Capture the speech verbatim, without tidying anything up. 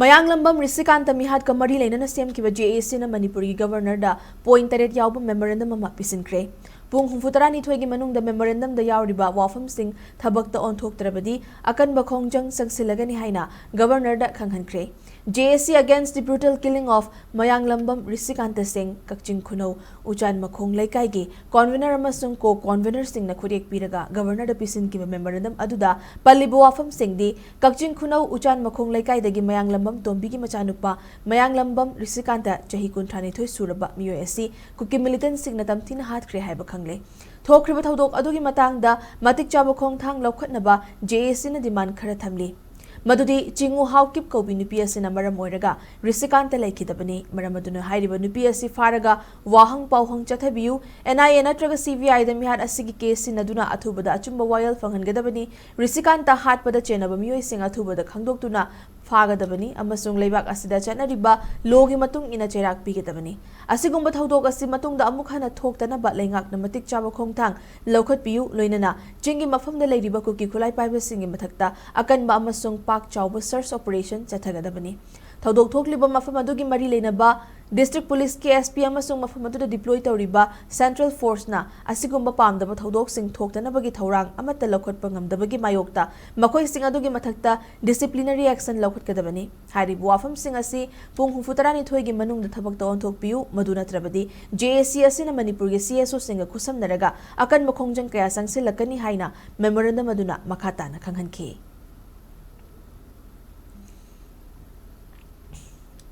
ꯃꯌꯥꯡꯂꯝꯕꯝ ꯔꯤꯁꯤꯀꯥꯟꯇ ꯃꯤꯍꯥꯠꯀ ꯃꯔꯤ ꯂꯩꯅꯅ ꯁꯦꯝꯈꯤꯕ ꯖꯦ ꯑꯦ ꯁꯤꯅ ꯃꯅꯤꯄꯨꯔꯒꯤ ꯒꯕꯔꯅꯔꯗ ꯄꯣꯏꯟꯠ ꯇꯔꯦꯠ ꯌꯥꯎꯕ ꯃꯦꯃꯣꯔꯦꯟꯗꯝ ꯑꯃ ꯄꯤꯁꯤꯟꯈ꯭ꯔꯦ꯫ ꯄꯨꯡ ꯍꯨꯝꯐꯨ ꯇꯔꯥꯅꯤꯊꯣꯏꯒꯤ ꯃꯅꯨꯡꯗ ꯃꯦꯃꯣꯔꯦꯟꯗꯝꯗ ꯌꯥꯎꯔꯤꯕ ꯋꯥꯐꯝꯁꯤꯡ ꯊꯕꯛꯇ ꯑꯣꯟꯊꯣꯛꯇ꯭ꯔꯕꯗꯤ ꯑꯀꯟꯕ ꯈꯣꯡꯖꯪ ꯆꯪꯁꯤꯜꯂꯒꯅꯤ ꯍꯥꯏꯅ ꯒꯕꯔꯅꯔꯗ ꯈꯪꯍꯟꯈ꯭ꯔꯦ꯫ J A C against the brutal killing of ꯃꯌꯥꯡꯂꯝꯕꯝ ꯔꯤꯁꯤꯀꯥꯟꯇ ꯁꯤꯡ꯫ ꯀꯛꯆꯤꯡ ꯈꯨꯅꯧ ꯎꯆꯥꯟ ꯃꯈꯣꯡ ꯂꯩꯀꯥꯏꯒꯤ ꯀꯣꯟꯚꯦꯅꯔ ꯑꯃꯁꯨꯡ ꯀꯣ ꯀꯣꯟꯚꯦꯅꯔꯁꯤꯡꯅ ꯈꯨꯠꯌꯦꯛ ꯄꯤꯔꯒ ꯒꯕꯔꯅꯔꯗ ꯄꯤꯁꯤꯟꯈꯤꯕ ꯃꯦꯃꯣꯔꯦꯟꯗꯝ ꯑꯗꯨꯗ ꯄꯜꯂꯤꯕ ꯋꯥꯐꯝꯁꯤꯡꯗꯤ ꯀꯛꯆꯤꯡ ꯈꯨꯅꯧ ꯎꯆꯥꯟ ꯃꯈꯣꯡ ꯂꯩꯀꯥꯏꯗꯒꯤ ꯃꯌꯥꯡꯂꯝꯕꯝ ꯇꯣꯝꯕꯤꯒꯤ ꯃꯆꯥꯅꯨꯄꯥ ꯃꯌꯥꯡꯂꯝꯕꯝ ꯔꯤꯁꯤꯀꯥꯟꯇ ꯆꯍꯤ ꯀꯨꯟꯊ꯭ꯔꯥꯅꯤꯊꯣꯏ ꯁꯨꯔꯕ ꯃꯤꯑꯣꯏ ꯑꯁꯤ ꯀꯨꯀꯤ ꯃꯤꯂꯤꯇꯦꯟꯠꯁꯤꯡꯅ ꯇꯝꯊꯤꯅ ꯍꯥꯠꯈ꯭ꯔꯦ ꯍꯥꯏꯕ ꯈꯪꯂꯦ꯫ ꯊꯣꯛꯈ꯭ꯔꯤꯕ ꯊꯧꯗꯣꯛ ꯑꯗꯨꯒꯤ ꯃꯇꯥꯡꯗ ꯃꯇꯤꯛ ꯆꯥꯕ ꯈꯣꯡꯊꯥꯡ ꯂꯧꯈꯠꯅꯕ J A Cꯅ ꯗꯤꯃꯥꯟ ꯈꯔ ꯊꯝꯂꯤ꯫ ꯃꯗꯨꯗꯤ ꯆꯤꯡꯉꯨ ꯍꯥꯎꯀꯤꯞ ꯀꯧꯕꯤ ꯅꯨꯄꯤ ꯑꯁꯤꯅ ꯃꯔꯝ ꯑꯣꯏꯔꯒ ꯔꯤꯁꯤꯀꯥꯟꯇ ꯂꯩꯈꯤꯗꯕꯅꯤ꯫ ꯃꯔꯝ ꯑꯗꯨꯅ ꯍꯥꯏꯔꯤꯕ ꯅꯨꯄꯤ ꯑꯁꯤ ꯐꯥꯔꯒ ꯋꯥꯍꯪ ꯄꯥꯎꯍꯪ ꯆꯠꯊꯕꯤꯌꯨ꯫ N I A ꯅꯠꯇ꯭ꯔꯒ C B Iꯗ ꯃꯤꯍꯥꯠ ꯑꯁꯤꯒꯤ ꯀꯦꯁ ꯁꯤꯟꯅꯗꯨꯅ ꯑꯊꯨꯕꯗ ꯑꯆꯨꯝꯕ ꯋꯥꯌꯦꯜ ꯐꯪꯍꯟꯒꯗꯕꯅꯤ꯫ ꯔꯤꯁꯤꯀꯥꯟꯇ ꯍꯥꯠꯄꯗ ꯆꯦꯟꯅꯕ ꯃꯤꯑꯣꯏꯁꯤꯡ ꯑꯊꯨꯕꯗ ꯈꯪꯗꯣꯛꯇꯨꯅ ꯐꯥꯒꯗꯕꯅꯤ ꯑꯃꯁꯨꯡ ꯂꯩꯕꯥꯛ ꯑꯁꯤꯗ ꯆꯠꯅꯔꯤꯕ ꯂꯣꯒꯤ ꯃꯇꯨꯡ ꯏꯟꯅ ꯆꯩꯔꯥꯛ ꯄꯤꯒꯗꯕꯅꯤ꯫ ꯑꯁꯤꯒꯨꯝꯕ ꯊꯧꯗꯣꯛ ꯑꯁꯤ ꯃꯇꯨꯡꯗ ꯑꯃꯨꯛ ꯍꯟꯅ ꯊꯣꯛꯇꯅꯕ ꯂꯩꯉꯥꯛꯅ ꯃꯇꯤꯛ ꯆꯥꯕ ꯈꯣꯡꯊꯥꯡ ꯂꯧꯈꯠꯄꯤꯌꯨ, ꯂꯣꯏꯅꯅ ꯆꯤꯡꯒꯤ ꯃꯐꯝꯗ ꯂꯩꯔꯤꯕ ꯀꯨꯀꯤ ꯈꯨꯠꯂꯥꯏ ꯄꯥꯏꯕꯁꯤꯡꯒꯤ ꯃꯊꯛꯇ ꯑꯀꯟꯕ ꯑꯃꯁꯨꯡ ꯄꯥꯛ ꯆꯥꯎꯕ search operation ꯆꯠꯊꯒꯗꯕꯅꯤ꯫ ꯊꯧꯗꯣꯛ ꯊꯣꯛꯂꯤꯕ ꯃꯐꯝ ꯑꯗꯨꯒꯤ ꯃꯔꯤ ꯂꯩꯅꯕ district policeꯀꯤ S P ꯑꯃꯁꯨꯡ ꯃꯐꯝ ꯑꯗꯨꯗ deploy ꯇꯧꯔꯤꯕ central forceꯅ ꯑꯁꯤꯒꯨꯝꯕ ꯄꯥꯝꯗꯕ ꯊꯧꯗꯣꯛꯁꯤꯡ ꯊꯣꯛꯇꯅꯕꯒꯤ ꯊꯧꯔꯥꯡ ꯑꯃꯠꯇ ꯂꯧꯈꯠꯄ ꯉꯝꯗꯕꯒꯤ ꯃꯥꯌꯣꯛꯇ ꯃꯈꯣꯏꯁꯤꯡ ꯑꯗꯨꯒꯤ ꯃꯊꯛꯇ disciplinary action ꯂꯧꯈꯠꯀꯗꯕꯅꯤ꯫ ꯍꯥꯏꯔꯤꯕ ꯋꯥꯐꯝꯁꯤꯡ ꯑꯁꯤ ꯄꯨꯡ ꯍꯨꯝꯐꯨ ꯇꯔꯥꯅꯤꯊꯣꯏꯒꯤ ꯃꯅꯨꯡꯗ ꯊꯕꯛꯇ ꯑꯣꯟꯊꯣꯛꯄꯤꯌꯨ, ꯃꯗꯨ ꯅꯠꯇ꯭ꯔꯕꯗꯤ J A C ꯑꯁꯤꯅ ꯃꯅꯤꯄꯨꯔꯒꯤ C S Oꯁꯤꯡꯒ ꯈꯨꯠꯁꯝꯅꯔꯒ ꯑꯀꯟꯕ ꯈꯣꯡꯖꯪ ꯀꯌꯥ ꯆꯪꯁꯤꯜꯂꯛꯀꯅꯤ ꯍꯥꯏꯅ memorandum ꯑꯗꯨꯅ ꯃꯈꯥ ꯇꯥꯅ ꯈꯪꯍꯟꯈꯤ꯫